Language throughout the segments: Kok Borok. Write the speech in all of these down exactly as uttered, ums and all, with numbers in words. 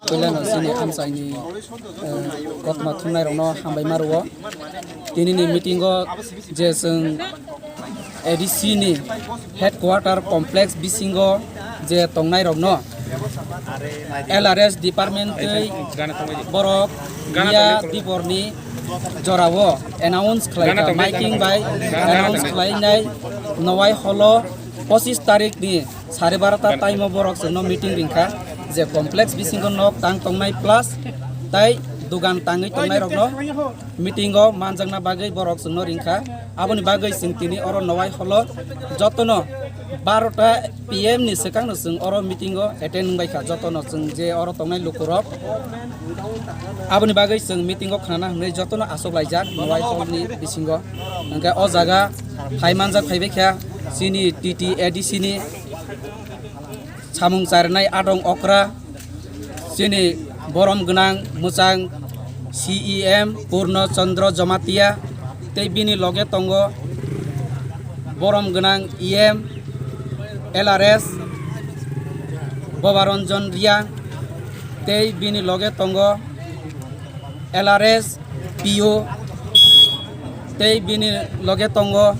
Puilano chini amchaini, eh, kothoma thumnairokno hambai ma rwo. Tinini meeting-o je chwng A D C ni headquarter complex bisingo je tongnairokno L R S department tei borok miya diporni jorao announce khlaikha, miking bai announce khlainai Nowai holo pochis tarikni sare barota time-o borok chwngno meeting ringkha je complex bisingo nok tang tongnai plus tai dugan tangwi tongnairokno meeting-o manjakna bagwi borok chwngno ringkha. Aboni bagwi chwng tini oro Nowai holo jotono barota P M ni swkangno chwng oro meeting-o attend wngbaikha, jotono chwng je oro tongnai lukurok. Aboni bagwi chwng meeting-o khnana hwnwi jotono achuk laijak Nowai hall-ni bisingo. Hwnkhe o jaga phai manjak phaibaikha chini T T A D C ni samung charnai adong okra, chini borom gwnang mwchang C E M Purno Chandra Jamatia, tei bini loge tongo borom gwnang E M, L R S Bobaranjan Riang, tei bini loge tongo L R S P O, tei bini loge tongo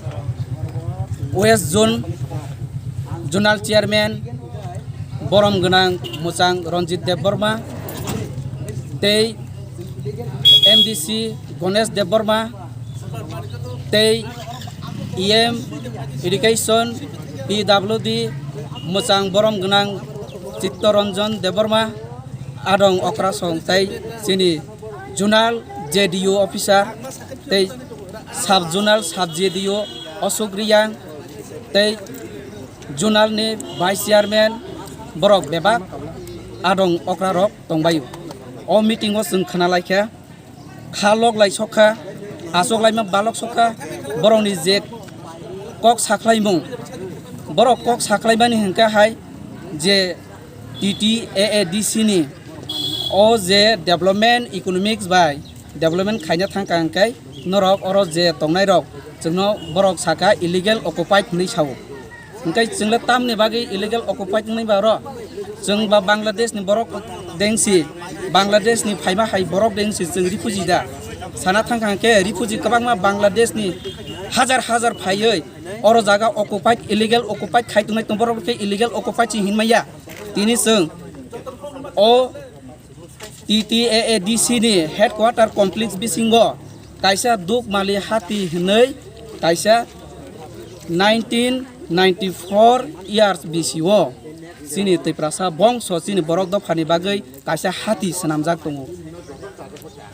West Zone Zonal Chairman borom gwnang mwchang Ranjit Debbarma, tei M D C Ganesh Debbarma, tei E M Education P W D mwchang borom gwnang Chittaranjan Debbarma, adong okrasong tei chini Zonal J D U officer tei Sub Zonal Sub J D U Ashok Riyang tei Zonal ni Vice Chairman borok bebak adong okrarok tongbaio. O meeting o chwng khna laikha, kha lok lai sokha, achok laima balok sokha, borokni je kok sakhlaimung, borok kok sakhlaimani hwnkha hai je T T A A D C ni o je development economics bai development khaina thangkha hwnkhe norok oro je tongnairok chwngno borok sakha illegal occupied hwnwi sao. Hwnkhe chwngla tamni bagwi illegal occupied wngnai ba oro? Chwng ba Bangladesh ni borok dengsi, Bangladesh ni phaima hai borok dengsi chwng refugee da? Sana thangkha hwnkhe refugee kwbangma Bangladesh ni hajar hajar phaiwi oro jaga occupied, illegal occupied khai tongnai tong borok khe illegal occupied se hinmaya. Tini chwng o T T A A D C ni headquarter complex bisingo kaisa Dukmali hati hwnwi kaisa nineteen ninety-four years B C o chini Tiprasa bongso chini borok dophani bagwi kaisa hati swnamjak tongo.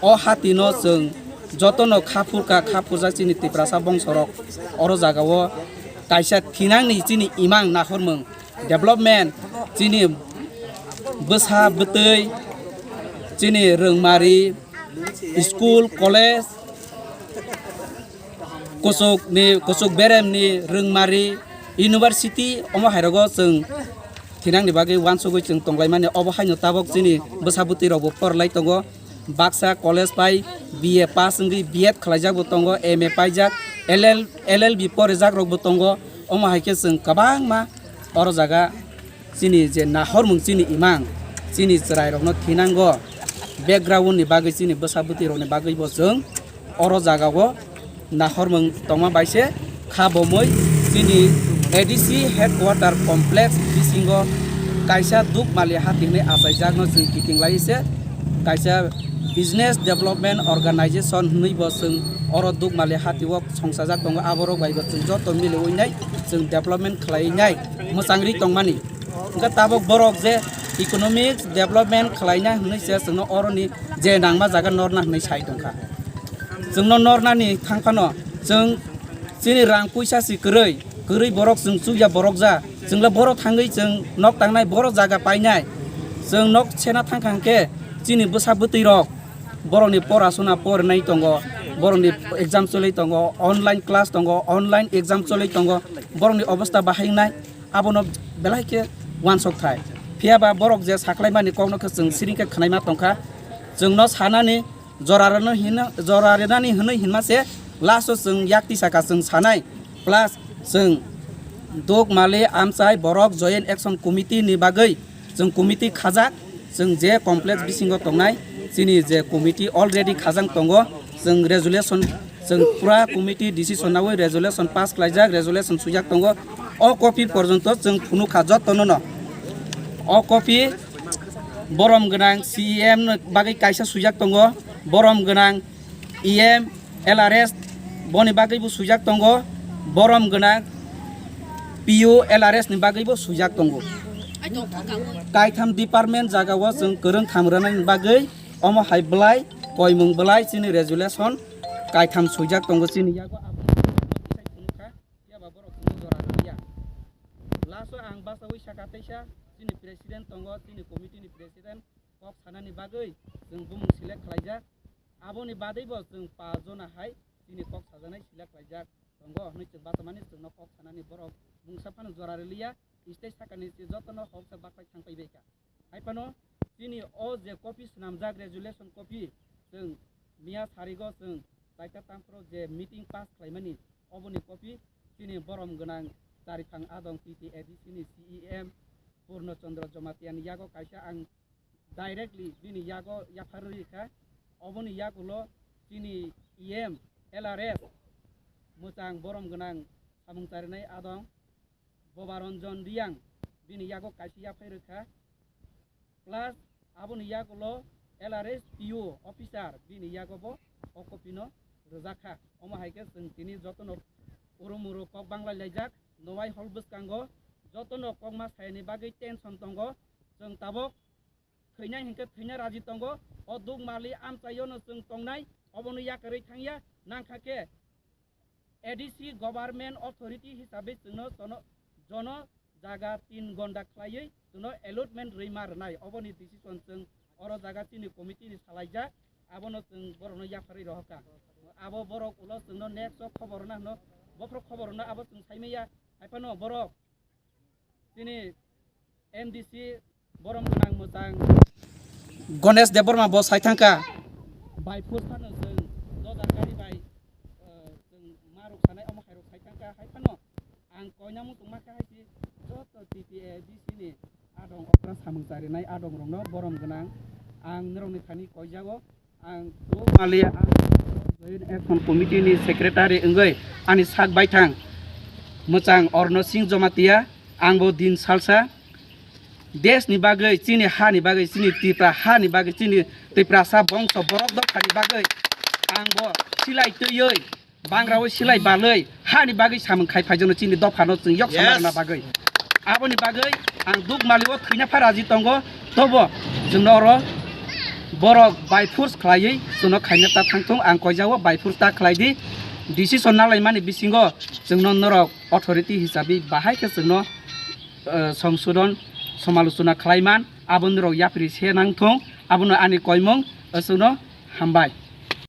O hati no chwng jotono kha phurkha, kha phurjak chini Tiprasa bongsorok oro jagao kaisa thinangni chini imang nahormung development, chini bwsa bwtwi, chini rwngmari, school, college, kuchukni, kuchuk beremni rwngmari, university, omo hairogo chwng thinangni bagwi uansugwi chwng tonglaimani. Obo haino tabok chini bwsa bwtwi rokbo porlai tongo. Baksa college pai B A pass wngwi B Ed khlaijak bo tongo, M A paijak, L L, L L B porijak rokbo tongo. Omo hai khe chwng kwbangma oro jaga chini je nahormung chini imang, chini chwrairokno thinango, background ni bagwi chini bwsa bwtwi rokni bagwi bo chwng oro jagao nahormung tongma bai se kha bomwi chini A D C headquarter complex bisingo kaisa Dukmali hati hwnwi achaijakno chwng kiting lai se kaisa business development organization hwnwi bo chwng oro Dukmali hati o songsajak tongo. Aborok bai bo chwng joto miliwi nai chwng development khlai nai mwchangri tongmani. Hwnkhe tabok borok je economic development khlaina hwnwi se chwngno oroni je nangma jaga norna hwnwi sai tongkha. Chwngno nornani thang phano chwng chini rang puisa si kwrwi, kwrwi borok chwng chukya borok ja. Chwngla borok thangwi chwng nok tangnai, borok jaga painai. Chwng nok sena thang kha hwnkhe chini bwsa bwtwi rok borokni porasuna porinai tongo, borokni exam choli tongo, online class tongo, online exam choli tongo, borokni obosta bahai wngnai. Abono belai khe uansuk thai. Phiya ba borok je saklaimani kokno khe chwng siring khe khwnaima tongkha. Chwngno sanani jora rwno hino, jora rwnani hwnwi hinma se last o chwng yak tisa kha chwng sanai. Plus chwng Dukmali Amchai Borok Joint Action Committee ni bagwi chwng committee khajak. Chwng je complex bisingo tongnai chini je committee already khajang tongo, chwng resolution, chwng pura committee decision nawi resolution pass khlaijak, resolution swijak tongo. O copy porjonto chwng phunukha jotono no. O copy borom gwnang C E M ni bagwi kaisa swijak tongo, borom gwnang E M, L R S boni bagwi bo swijak tongo, borom gwnang P U, L R S ni bagwi bo swijak tongo. Kaitham department jagao chwng kwrwng tham rwnani bagwi omo hai bwlai koimung bwlai chini resolution kaitham swijak tongo chini yago. Aboni phunukha, phiya ba borok chwngno jora rwliya. Last o ang bachawi saka teisa chini president tongo, chini committee ni president kok sanani bagwi chwng bumung select khlaijak. Aboni badwi bo chwng pa jona hai chini kok sajaknai select khlaijak tongo hwnwi chwng bachamani chwngno kok sanani borok mungsa phano jora rwliya, stage sakani se jotono hoksa baklai thang paibaikha. Hai phano chini o je copy swnamjak resolution copy, chwng miya sarigo chwng chaita tamphro je meeting pass khlaimani oboni copy chini borom gwnang Charithang Adong T T A D C ni C E M Purno Chandra Jamatia ni yago kaisa ang directly bini yago yapharwi kha. Oboni yagulo chini E M, L R S, mwchang borom gwnang samung charinai adong Bobaranjan Riyang bini yago kaisa yaphai rwkha. Plus aboni yagulo L R S P O officer bini yago bo o copy no rwjakha. Omo hai khe chwng tini jotono urumuru kok banglai laijak, nowai hol bwskango jotono kokma sayani bagwi tension tongo. Chwng tabok thwinai hinkhe thwina raji tongo. O dukmali amchaio no chwng tongnai, obono yakarwi thangya. Nangkha khe A D C government authority hisabe chwngno jono, jono jaga tin gonda khlaiwi chwngno allotment rwima rwnai, oboni decision chwng oro jaga chini committee ni salaijak, abono chwng borokno yapharwi rohorkha. Abo borok ulo chwngno next o khobor rwna hwno, bophro khobor rwna abo chwng saimaya, haiphano borok chini M D C borom gwnang mwchang Ganesh Debbarma bo sai thangkha. Bai phus phano chwng dojar gari bai, eh, chwng marok sanai omo khairok sai thangkha. Hai phano ang koina muchung ma kha hai si joto T T A D C ni adong okra samung charinai adong rokno borom gwnang ang norokni thani koijago. Ang Dukmali ang Joint Action Committee ni secretary wngwi ani sak baithang mwchang Orno Singh Jamatia, ang bo din salsa desh ni bagwi, chini ha ni bagwi, chini Tripura ha ni bagwi, chini Tiprasa bongso borok dophani bagwi ang bo silai twiwi bangrao silai balwi hani bagwi samung khai phaijakno chini dophano chwng yok Yes. Samarna bagwi. Aboni bagwi ang Dukmali o thwina pha raji tongo, tobo chwngno oro borok by force khlaiwi chwngno khaina ta thangthung, ang koijao by force ta khlai di. Decision nalaimani bisingo chwngno norok authority hisabi bahai khe chwngno, eh, songsodon somalochona khlaiman, abo norok yapri se nangthung, abono ani koimung, eh, chwngno hambai.